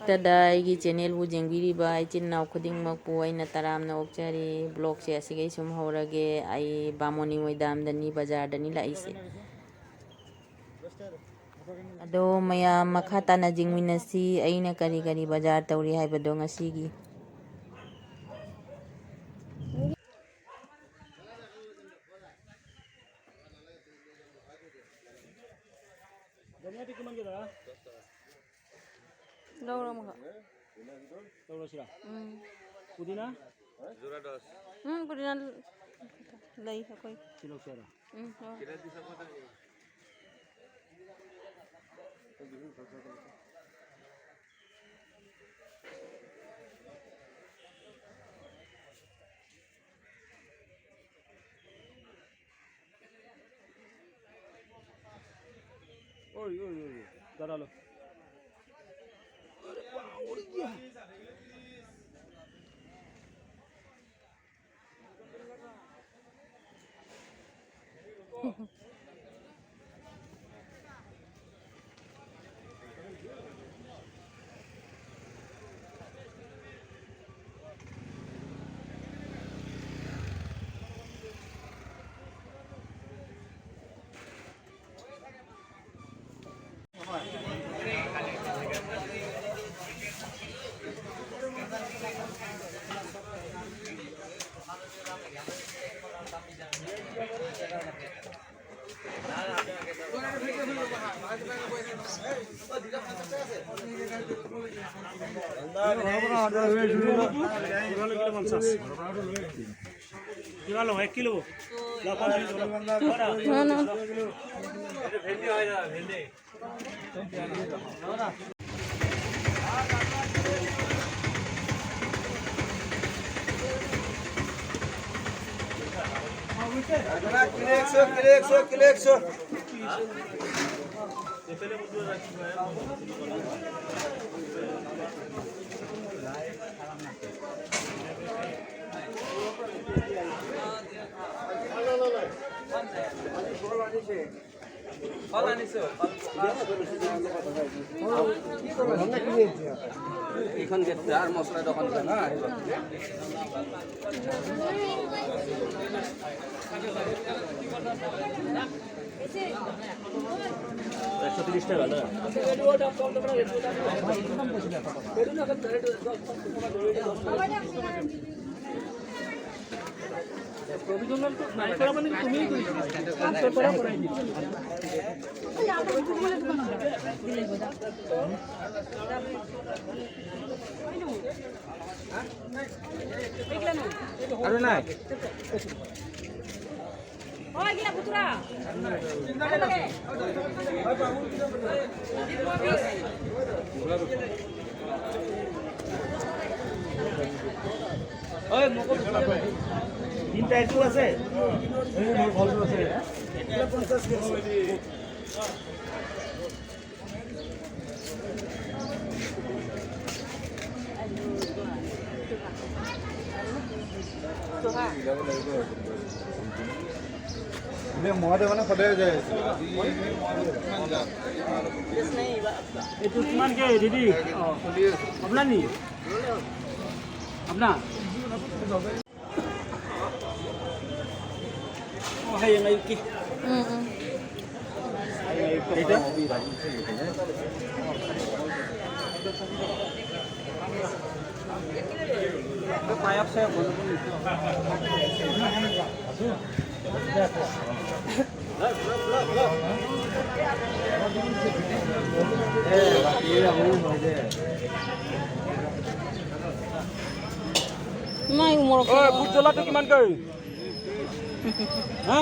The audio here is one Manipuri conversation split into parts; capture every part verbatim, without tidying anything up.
ꯇꯗ ꯑꯩꯒꯤ ꯆꯦꯅꯦꯜꯕꯨ ꯌꯦꯡꯕꯤꯔꯤꯕ ꯏꯆꯤꯟ ꯏꯅꯥꯎ ꯈꯨꯗꯤꯡꯃꯛꯄꯨ ꯑꯩꯅ ꯇꯔꯥꯝꯅ ꯑꯣꯛꯆꯔꯤ꯫ ꯕ꯭ꯂꯣꯒꯁꯦ ꯑꯁꯤꯒꯩ ꯁꯨꯝ ꯍꯧꯔꯒꯦ꯫ ꯑꯩ ꯕꯥꯃꯣꯟ ꯅꯤꯉꯣꯏ ꯗꯥꯝꯗꯅꯤ, ꯕꯖꯥꯔꯗꯅꯤ ꯂꯥꯛꯏꯁꯦ꯫ ꯑꯗꯣ ꯃꯌꯥꯝ ꯃꯈꯥ ꯇꯥꯅ ꯌꯦꯡꯃꯤꯟꯅꯁꯤ, ꯑꯩꯅ ꯀꯔꯤ ꯀꯔꯤ ꯕꯖꯥꯔ ꯇꯧꯔꯤ ꯍꯥꯏꯕꯗꯣ ꯉꯁꯤꯒꯤ꯫ ꯂꯧꯔꯣ ꯑꯃꯈꯛ꯫ ꯂꯧꯔꯁꯤꯔꯥ? ꯎꯝ꯫ ꯄꯨꯗꯤꯅꯥ? ꯎꯝ, ꯄꯨꯗꯤꯅꯥ ꯂꯩ ꯑꯩꯈꯣꯏ꯫ ꯁꯤ ꯂꯧꯁꯦ ꯍꯥꯏꯔꯣ? ꯎꯝ, ꯂꯧꯔꯣ꯫ ओए, ओए, ओए, ओए, जरा लो। अरे वाह, उड़ गया। কিমান ল'ব? এক কিলো? না, না। ভেন্ডি হয় না, ভেন্ডি। এইখন গেট আৰু মছলা দোকান আছে না? একশো ত্রিশ টাকা না? আৰু নাই? তিনিটা এইটো আছে। মই তাৰমানে সদায় যাই আছো। আজি মই কিমান যাম? এইটো কিমানকে দিদি? আপোনাৰ নি? আপোনাৰ? Oh, haya ngayon ki. Mm-mm. Ito? Payak sa'yo, kung ano po nito. May umurok. Oy, vote জ্বলাটো কিমানকৈ? হা?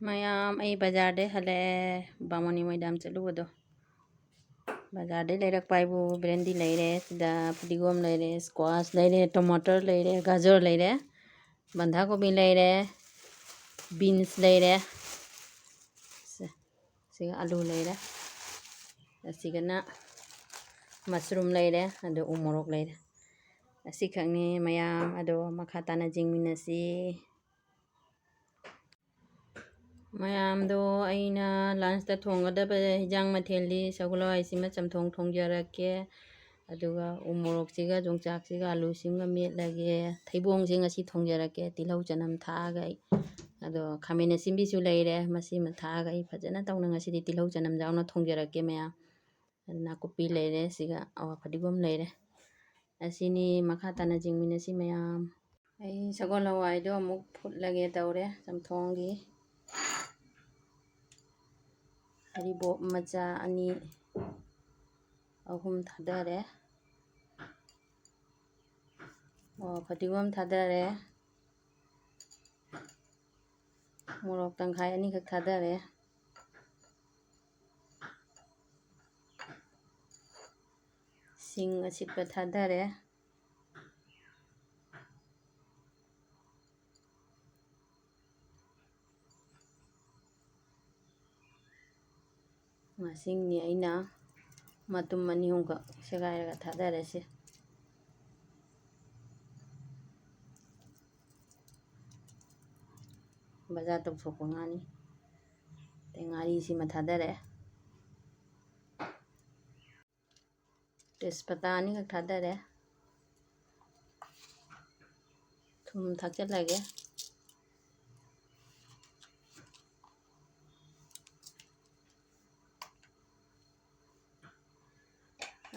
ꯃꯌꯥꯝ, ꯑꯩ ꯕꯖꯥꯔꯗꯩ ꯍꯜꯂꯛꯑꯦ, ꯕꯥꯃꯣꯟ ꯃꯣꯏꯗꯥꯝ ꯆꯠꯂꯨꯕꯗꯣ꯫ ꯕꯖꯥꯔꯗꯩ ꯂꯩꯔꯛꯄ ꯍꯥꯏꯕꯨ ꯕ꯭ꯔꯦꯟꯗꯤ ꯂꯩꯔꯦ, ꯁꯤꯗ ꯐꯗꯤꯒꯣꯝ ꯂꯩꯔꯦ, ꯁ꯭ꯀ꯭ꯋꯥꯁ ꯂꯩꯔꯦ, ꯇꯣꯃꯥꯇꯔ ꯂꯩꯔꯦ, ꯒꯥꯖꯔ ꯂꯩꯔꯦ, ꯕꯟꯙꯥ ꯀꯣꯕꯤ ꯂꯩꯔꯦ, ꯕꯤꯟꯁ ꯂꯩꯔꯦ, ꯁꯦ, ꯁꯤꯒ ꯑꯂꯨ ꯂꯩꯔꯦ, ꯑꯁꯤꯒꯅ ꯃꯁꯔꯨꯝ ꯂꯩꯔꯦ, ꯑꯗꯨ ꯎ ꯃꯣꯔꯣꯛ ꯂꯩꯔꯦ꯫ ꯑꯁꯤꯈꯛꯅꯤ ꯃꯌꯥꯝ, ꯑꯗꯣ ꯃꯈꯥ ꯇꯥꯅ ꯌꯦꯡꯃꯤꯟꯅꯁꯤ꯫ ꯃꯌꯥꯝꯗꯣ, ꯑꯩꯅ lunchꯇ ꯊꯣꯡꯒꯗꯕ ꯍꯤꯟꯖꯥꯡ ꯃꯊꯦꯜꯗꯤ ꯁꯒꯣꯜ ꯍꯋꯥꯏꯁꯤꯃ ꯆꯝꯊꯣꯡ ꯊꯣꯡꯖꯔꯛꯀꯦ, ꯑꯗꯨꯒ ꯎ ꯃꯣꯔꯣꯛꯁꯤꯒ ꯌꯣꯡꯆꯥꯛꯁꯤꯒ ꯑꯂꯨꯁꯤꯃꯒ ꯃꯦꯠꯂꯒꯦ꯫ ꯊꯩꯕꯣꯡꯁꯦ ꯉꯁꯤ ꯊꯣꯡꯖꯔꯛꯀꯦ, ꯇꯤꯜꯍꯧ ꯆꯅꯝ ꯊꯥꯛꯑꯒ ꯑꯩ꯫ ꯑꯗꯣ ꯈꯥꯃꯦꯟ ꯑꯁꯤꯟꯕꯤꯁꯨ ꯂꯩꯔꯦ, ꯃꯁꯤꯃ ꯊꯥꯛꯑꯒ ꯑꯩ ꯐꯖꯅ ꯇꯧꯅ ꯉꯁꯤꯗꯤ ꯇꯤꯜꯍꯧ ꯆꯅꯝ ꯌꯥꯎꯅ ꯊꯣꯡꯖꯔꯛꯀꯦ ꯃꯌꯥꯝ꯫ ꯅꯥꯀꯨꯞꯄꯤ ꯂꯩꯔꯦ, ꯁꯤꯒ ꯑꯋꯥ ꯐꯗꯤꯒꯣꯝ ꯂꯩꯔꯦ꯫ ꯑꯁꯤꯅꯤ, ꯃꯈꯥ ꯇꯥꯅ ꯌꯦꯡꯃꯤꯟꯅꯁꯤ ꯃꯌꯥꯝ꯫ ꯑꯩ ꯁꯒꯣꯜ ꯍꯋꯥꯏꯗꯣ ꯑꯃꯨꯛ ꯐꯨꯠꯂꯒꯦ ꯇꯧꯔꯦ ꯆꯝꯊꯣꯡꯒꯤ꯫ ꯍꯔꯤꯕꯣꯞ ꯃꯆꯥ ꯑꯅꯤ, ꯑꯍꯨꯝ ꯊꯥꯗꯔꯦ꯫ ꯑꯣ, ꯐꯗꯤꯒꯣꯝ ꯊꯥꯗꯔꯦ꯫ ꯃꯣꯔꯣꯛ ꯇꯪꯈꯥꯏ ꯑꯅꯤꯈꯛ ꯊꯥꯗꯔꯦ꯫ ꯁꯤꯡ ꯑꯁꯤꯠꯄ ꯊꯥꯗꯔꯦ꯫ ꯉꯥꯁꯤꯡꯅꯤ ꯑꯩꯅ ꯃꯇꯨꯝ ꯑꯅꯤ ꯑꯍꯨꯝꯈꯛ ꯁꯦꯒꯥꯏꯔꯒ ꯊꯥꯗꯔꯁꯤ꯫ ꯕꯖꯥꯔ ꯇꯧꯊꯣꯛꯄ ꯉꯥꯅꯤ꯫ ꯑꯗꯩ ꯉꯥꯔꯤꯁꯤꯃ ꯊꯥꯗꯔꯦ꯫ ꯇꯦꯖꯄꯇꯥ ꯑꯅꯤꯈꯛ ꯊꯥꯗꯔꯦ꯫ ꯊꯨꯝ ꯊꯥꯛꯆꯤꯜꯂꯒꯦ꯫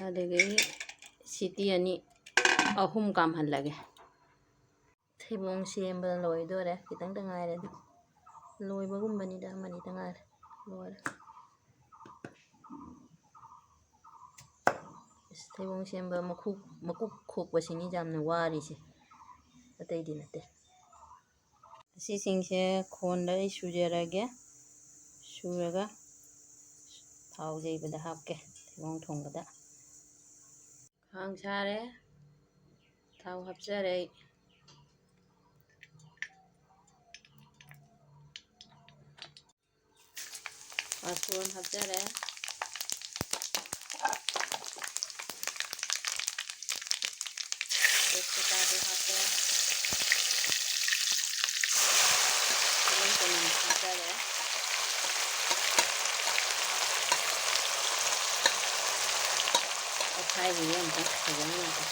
ꯑꯗꯒꯤ ꯁꯤꯇꯤ ꯑꯅꯤ ꯑꯍꯨꯝ ꯀꯥꯝꯍꯜꯂꯒꯦ꯫ ꯊꯩꯕꯣꯡ ꯁꯦꯝꯕ ꯂꯣꯏꯗꯣꯔꯦ, ꯈꯤꯇꯪꯇ ꯉꯥꯏꯔꯦ꯫ ꯑꯗꯨ ꯂꯣꯏꯕꯒꯨꯝꯕꯅꯤꯗ, ꯑꯃꯅꯤꯗ ꯉꯥꯏꯔꯦ꯫ ꯂꯣꯏꯔꯦ꯫ ꯑꯁ, ꯊꯩꯕꯣꯡ ꯁꯦꯝꯕ ꯃꯈꯨ-, ꯃꯀꯨ ꯈꯣꯛꯄꯁꯤꯅꯤ ꯌꯥꯝꯅ ꯋꯥꯔꯤꯁꯦ, ꯑꯇꯩꯗꯤ ꯅꯠꯇꯦ꯫ ꯑꯁꯤꯁꯤꯡꯁꯦ ꯈꯣꯟꯗ ꯑꯩ ꯁꯨꯖꯔꯒꯦ꯫ ꯁꯨꯔꯒ ꯊꯥꯎ ꯌꯩꯕꯗ ꯍꯥꯞꯀꯦ, ꯊꯩꯕꯣꯡ ꯊꯣꯡꯕꯗ꯫ ꯈꯥꯡ ꯁꯥꯔꯦ, ꯊꯥꯎ ꯍꯥꯞꯆꯔꯦ ꯑꯩ꯫ ꯄꯥꯁꯐꯣꯔꯟ ꯍꯥꯞꯆꯔꯦ꯫ ꯇꯦꯖꯄꯇꯥꯁꯨ ꯍꯥꯞꯄꯦ꯫ ꯇꯤꯜꯍꯧ ꯆꯅꯝ ꯍꯥꯞꯄꯦ꯫ ꯇꯧꯔꯦ꯫ ꯑꯣꯠꯈꯥꯏꯔꯤꯅꯦ ꯑꯝꯇꯪ ꯐꯖꯅ ꯑꯝꯇ꯫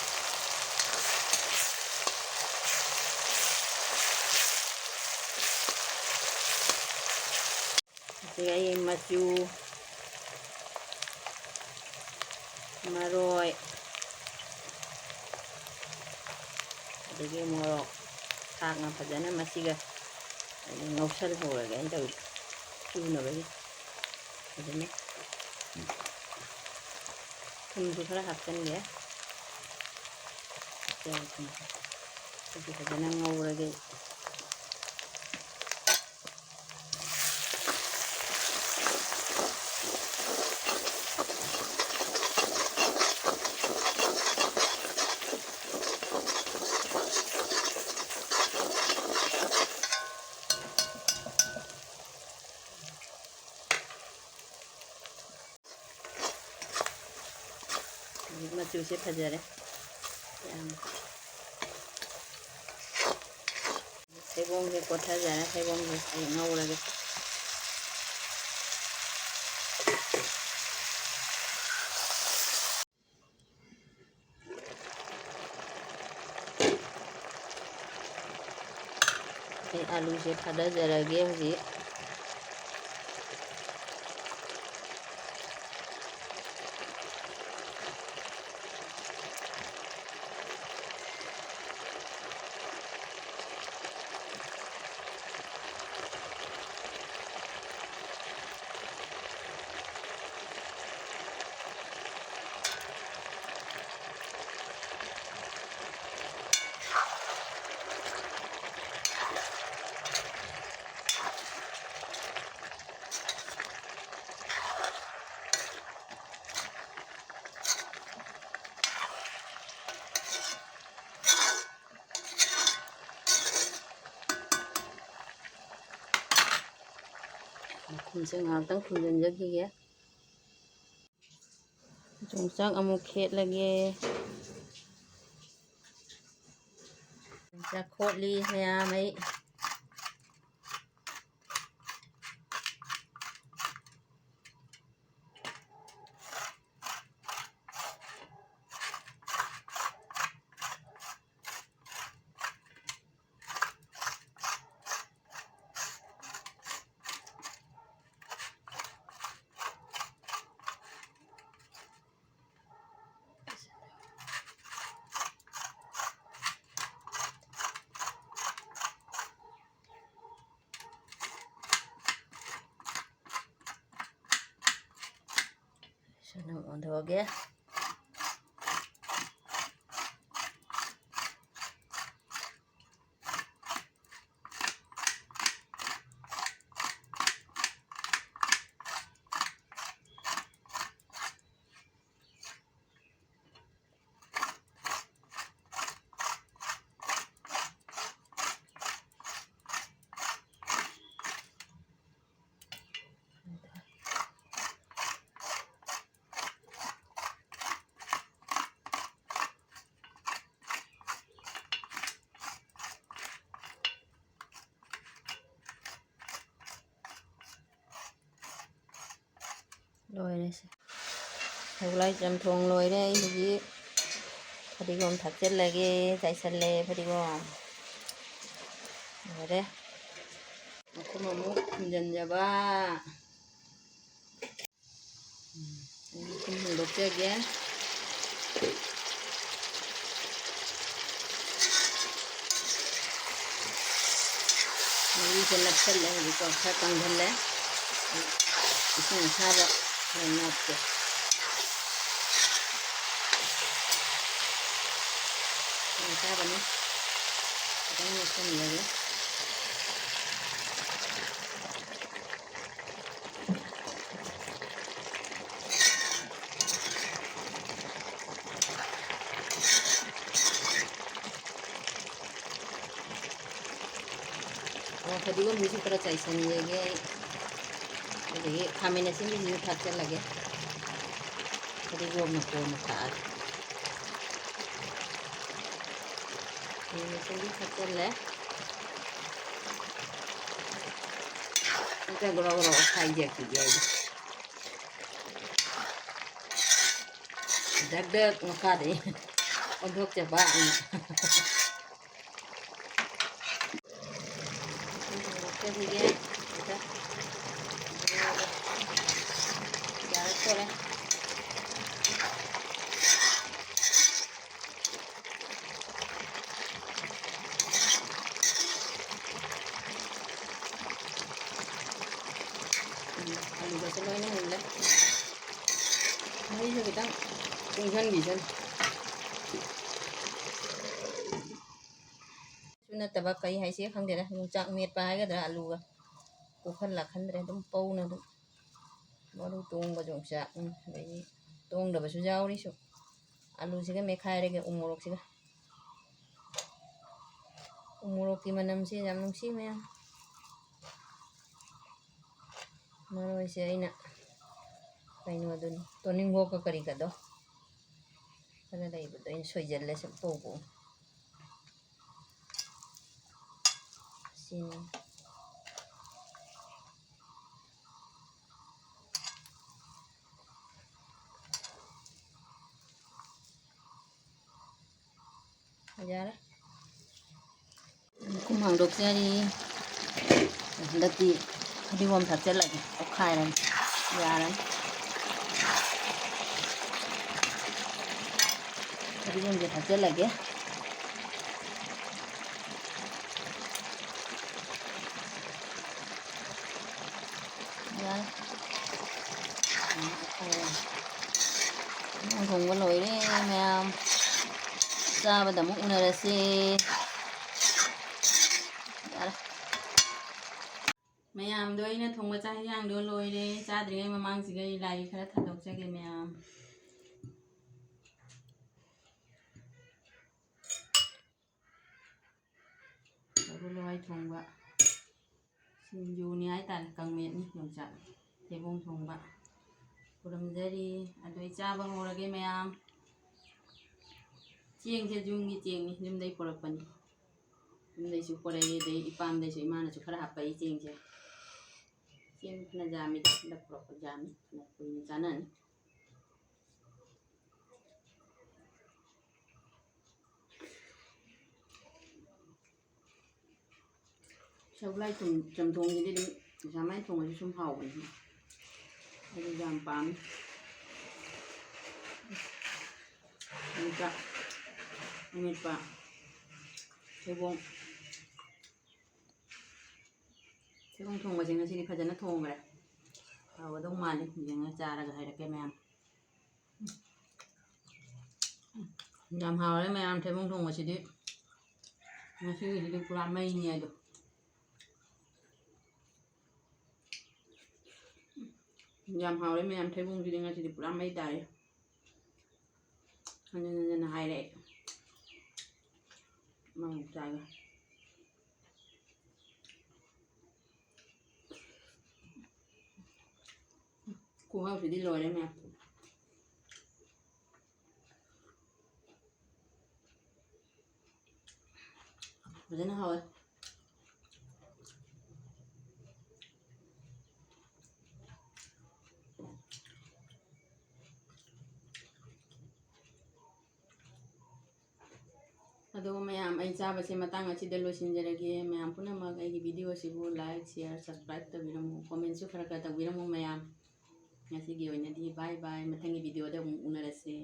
ꯑꯗꯒꯤ ꯑꯩ ꯃꯆꯨ, ꯃꯔꯣꯏ, ꯑꯗꯒꯤ ꯃꯣꯔꯣꯛ ꯊꯥꯛꯅ ꯐꯖꯅ ꯃꯁꯤꯒ ꯉꯧꯁꯜꯍꯧꯔꯒꯦ ꯑꯩꯅ ꯇꯧꯔꯤꯁꯦ꯫ ꯆꯨꯅꯕꯒꯤ ꯐꯖꯅ ꯊꯨꯝꯁꯨ ꯈꯔ ꯍꯥꯞꯆꯤꯟꯒꯦ꯫ ꯑꯗꯨ ꯐꯖꯅ ꯉꯧꯔꯒꯦ꯫ ꯍꯧꯖꯤꯛ ꯃꯆꯨꯁꯦ ꯐꯖꯔꯦ꯫ ꯌꯥꯝ ꯊꯩꯕꯣꯡꯁꯦ ꯀꯣꯠꯊꯖꯔꯦ꯫ ꯊꯩꯕꯣꯡꯁꯦ ꯑꯩ ꯉꯧꯔꯒꯦ꯫ ꯑꯩ ꯑꯂꯨꯁꯦ ꯊꯥꯗꯖꯔꯒꯦ ꯍꯧꯖꯤꯛ꯫ ꯃꯈꯨꯝꯁꯦ ꯉꯥꯏꯍꯥꯛꯇꯪ ꯈꯨꯝꯖꯤꯟꯖꯈꯤꯒꯦ꯫ ꯌꯣꯡꯆꯥꯛ ꯑꯃꯨꯛ ꯈꯦꯠꯂꯒꯦ꯫ ꯌꯣꯡꯆꯥꯛ ꯈꯣꯠꯂꯤ ꯃꯌꯥꯝ ꯑꯩ꯫ ꯇꯧꯒꯦ꯫ ꯂꯣꯏꯔꯦꯁꯦ꯫ ꯁꯒꯣꯜꯍꯋꯥꯏ ꯆꯝꯊꯣꯡ ꯂꯣꯏꯔꯦ꯫ ꯑꯩ ꯍꯧꯖꯤꯛ ꯐꯗꯤꯒꯣꯝ ꯊꯥꯛꯆꯤꯜꯂꯒꯦ꯫ ꯆꯥꯏꯁꯜꯂꯦ ꯐꯗꯤꯒꯣꯝ꯫ ꯂꯣꯏꯔꯦ꯫ ꯃꯈꯨꯝ ꯑꯃꯨꯛ ꯈꯨꯝꯖꯤꯟꯖꯕ꯫ ꯎꯝ, ꯑꯩ ꯁꯨꯝ ꯍꯦꯟꯗꯣꯛꯆꯒꯦ꯫ ꯃꯍꯤꯁꯦ ꯅꯞꯁꯜꯂꯦ ꯍꯧꯖꯤꯛꯀꯣ, ꯈꯔ ꯀꯪꯁꯤꯜꯂꯦ꯫ ꯏꯁꯤꯡ ꯑꯁꯥꯕ ꯈꯔ ꯅꯞꯀꯦ꯫ ꯏꯁꯤꯡ ꯑꯁꯥꯕꯅꯤ꯫ ꯈꯤꯇꯪ ꯅꯞꯁꯤꯟꯖꯒꯦ꯫ ꯑꯣ, ꯐꯗꯤꯒꯣꯝꯁꯤꯁꯨ ꯈꯔ ꯆꯥꯏꯁꯟꯖꯒꯦ ꯑꯩ꯫ ꯑꯗꯒꯤ ꯈꯥꯃꯦꯟ ꯑꯁꯤꯟꯕꯤꯁꯤꯁꯨ ꯊꯥꯛꯆꯜꯂꯒꯦ꯫ ꯐꯗꯤꯒꯣꯝꯅ ꯀꯣꯟꯅ ꯊꯥꯛꯑꯒꯦ꯫ ꯈꯥꯃꯦꯟ ꯑꯁꯤꯟꯕꯤ ꯊꯥꯛꯆꯜꯂꯦ꯫ ꯑꯝꯇ ꯒ꯭ꯔꯣ ꯒ꯭ꯔꯣ ꯈꯥꯏꯖꯈꯤꯒꯦ ꯑꯩ꯫ ꯗꯛ ꯗꯛ ꯃꯈꯥꯗꯩ ꯑꯣꯟꯊꯣꯛꯆꯕ ꯑꯩꯅ꯫ ꯍꯧꯖꯤꯛꯀꯤ ꯌꯥꯔꯛꯇꯣꯔꯦ꯫ ꯎꯝ, ꯑꯂꯨꯒꯁꯦ ꯂꯣꯏꯅ ꯃꯨꯜꯂꯦ꯫ ꯃꯍꯤꯁꯨ ꯈꯤꯇꯪ ꯏꯪꯍꯟꯕꯤꯁꯅꯨ꯫ ꯁꯨ ꯅꯠꯇꯕ ꯀꯩ ꯍꯥꯏꯁꯤꯒꯦ ꯈꯪꯗꯦꯗ, ꯌꯣꯡꯆꯥꯛ ꯃꯦꯠꯄ ꯍꯥꯏꯒꯗ꯭ꯔꯥ, ꯑꯂꯨꯒ ꯀꯣꯛꯍꯜ ꯂꯥꯛꯍꯟꯗ꯭ꯔꯦ, ꯑꯗꯨꯝ ꯄꯧꯅ ꯑꯗꯨꯝ꯫ ꯃꯔꯨ ꯇꯣꯡꯕ ꯌꯣꯡꯆꯥꯛ, ꯎꯝ, ꯑꯗꯒꯤ ꯇꯣꯡꯗꯕꯁꯨ ꯌꯥꯎꯔꯤ꯫ ꯁꯨꯝ ꯑꯂꯨꯁꯤꯒ ꯃꯦꯠꯈꯥꯏꯔꯒꯦ, ꯎ ꯃꯣꯔꯣꯛꯁꯤꯒ꯫ ꯎ ꯃꯣꯔꯣꯛꯀꯤ ꯃꯅꯝꯁꯦ ꯌꯥꯝ ꯅꯨꯡꯁꯤ ꯃꯌꯥꯝ꯫ ꯃꯔꯣꯏꯁꯦ ꯑꯩꯅ ꯀꯩꯅꯣꯗꯨꯅꯤ, ꯇꯣꯅꯤꯡꯈꯣꯛꯀ ꯀꯔꯤꯒꯗꯣ ꯈꯔ ꯂꯩꯕꯗꯣ ꯑꯩꯅ ꯁꯣꯏꯖꯜꯂꯦ ꯁꯨꯝ ꯄꯧ ꯄꯧ꯫ ꯁꯤꯅꯤ꯫ ꯌꯥꯔꯦ꯫ ꯃꯈꯨꯝ ꯍꯥꯡꯗꯣꯛꯆꯔꯤ꯫ ꯍꯟꯗꯛꯇꯤ ꯐꯗꯤꯒꯣꯝ ꯊꯥꯛꯆꯜꯂꯒꯦ, ꯑꯣꯠꯈꯥꯏꯔꯅꯤ꯫ ꯌꯥꯔꯅꯤ꯫ ꯐꯗꯤꯒꯣꯝꯁꯦ ꯊꯥꯛꯆꯜꯂꯒꯦ꯫ ꯌꯥꯔꯦ꯫ ꯏꯟꯖꯥꯡ ꯊꯣꯡꯕ ꯂꯣꯏꯔꯦ ꯃꯌꯥꯝ꯫ ꯆꯥꯕꯗ ꯑꯃꯨꯛ ꯎꯅꯔꯁꯦ꯫ ꯌꯥꯔꯦ꯫ ꯃꯌꯥꯝꯗꯣ ꯑꯩꯅ ꯊꯣꯡꯕ ꯆꯥꯛ ꯍꯤꯟꯖꯥꯡꯗꯣ ꯂꯣꯏꯔꯦ꯫ ꯆꯥꯗ꯭ꯔꯤꯉꯩ ꯃꯃꯥꯡꯁꯤꯒ ꯑꯩ ꯂꯥꯏ ꯈꯔ ꯊꯥꯗꯣꯛꯆꯒꯦ ꯃꯌꯥꯝ꯫ ꯁꯒꯣꯜ ꯍꯋꯥꯏ ꯊꯣꯡꯕ, ꯁꯤꯡꯖꯨꯅꯤ ꯍꯥꯏꯇꯥꯔꯦ, ꯀꯥꯡꯃꯦꯠꯅꯤ, ꯌꯣꯡꯆꯥꯛ ꯊꯩꯕꯣꯡ ꯊꯣꯡꯕ꯫ ꯄꯨꯔꯝꯖꯔꯤ꯫ ꯑꯗꯣ ꯑꯩ ꯆꯥꯕ ꯍꯧꯔꯒꯦ ꯃꯌꯥꯝ꯫ ꯆꯦꯡꯁꯦ ꯌꯨꯝꯒꯤ ꯆꯦꯡꯅꯤ, ꯌꯨꯝꯗꯩ ꯄꯨꯔꯛꯄꯅꯤ꯫ ꯌꯨꯝꯗꯩꯁꯨ ꯄꯨꯔꯛꯏ, ꯑꯗꯩ ꯏꯄꯥꯝꯗꯩꯁꯨ, ꯏꯃꯥꯅꯁꯨ ꯈꯔ ꯍꯥꯞꯄꯛꯏ ꯆꯦꯡꯁꯦ꯫ ꯆꯦꯡ ꯐꯅ ꯌꯥꯝꯃꯤꯗ, ꯍꯟꯗꯛ ꯄꯨꯔꯛꯄ ꯌꯥꯝꯃꯤ, ꯐꯅ ꯀꯨꯏꯅ ꯆꯥꯅꯅꯤ꯫ ꯁꯒꯣꯜ ꯍꯋꯥꯏ ꯊꯣꯡ-, ꯆꯝꯊꯣꯡꯁꯤꯗꯤ ꯑꯗꯨꯝ ꯁꯨꯃꯥꯏꯅ ꯊꯣꯡꯉꯁꯨ ꯁꯨꯝ ꯍꯥꯎꯕꯅꯤ꯫ ꯑꯩꯗꯤ ꯌꯥꯝ ꯄꯥꯝꯃꯤ꯫ ꯑꯃꯦꯠꯄ, ꯑꯃꯦꯠꯄ, ꯊꯩꯕꯣꯡ, ꯊꯩꯕꯣꯡ ꯊꯣꯡꯕꯁꯦ ꯉꯁꯤꯗꯤ ꯐꯖꯅ ꯊꯣꯡꯈ꯭ꯔꯦ꯫ ꯍꯥꯎꯒꯗꯧ ꯃꯥꯜꯂꯤ꯫ ꯌꯦꯡꯉ ꯆꯥꯔꯒ ꯍꯥꯏꯔꯛꯀꯦ ꯃꯌꯥꯝ꯫ ꯌꯥꯝ ꯍꯥꯎꯔꯦ ꯃꯌꯥꯝ, ꯊꯩꯕꯣꯡ ꯊꯣꯡꯕꯁꯤꯗꯤ꯫ ꯉꯁꯤꯒꯤꯁꯤꯗꯤ ꯄꯨꯔꯥ ꯃꯩꯅꯤ ꯍꯥꯏꯗꯣ꯫ ꯌꯥꯝ ꯍꯥꯎꯔꯦ ꯃꯌꯥꯝ, ꯊꯩꯕꯣꯡꯁꯤꯗꯤ ꯉꯁꯤꯗꯤ ꯄꯨꯔꯥ ꯃꯩ ꯇꯥꯔꯦ꯫ ꯍꯟꯖꯟ ꯍꯟꯖꯟꯅ ꯍꯥꯏꯔꯦ ꯑꯩ꯫ ꯃꯥꯃꯨꯛ ꯆꯥꯒꯦ꯫ ꯈꯨꯍꯥꯎꯁꯤꯗꯤ ꯂꯣꯏꯔꯦ ꯃꯌꯥꯝ꯫ ꯐꯖꯅ ꯍꯥꯎꯋꯦ꯫ ꯑꯗꯣ ꯃꯌꯥꯝ, ꯑꯩ ꯆꯥꯕꯁꯦ ꯃꯇꯥꯡ ꯑꯁꯤꯗ ꯂꯣꯏꯁꯤꯟꯖꯔꯒꯦ꯫ ꯃꯌꯥꯝ ꯄꯨꯝꯅꯃꯛ ꯑꯩꯒꯤ video ꯑꯁꯤꯕꯨ like, share, subscribe ꯇꯧꯕꯤꯔꯝꯃꯨ꯫ Commentꯁꯨ ꯈꯔ ꯈꯔ ꯇꯧꯕꯤꯔꯝꯃꯨ ꯃꯌꯥꯝ꯫ ꯉꯁꯤꯒꯤ ꯑꯣꯏꯅꯗꯤ bye bye꯫ ꯃꯊꯪꯒꯤ videoꯗ ꯑꯃꯨꯛ ꯎꯅꯔꯁꯦ꯫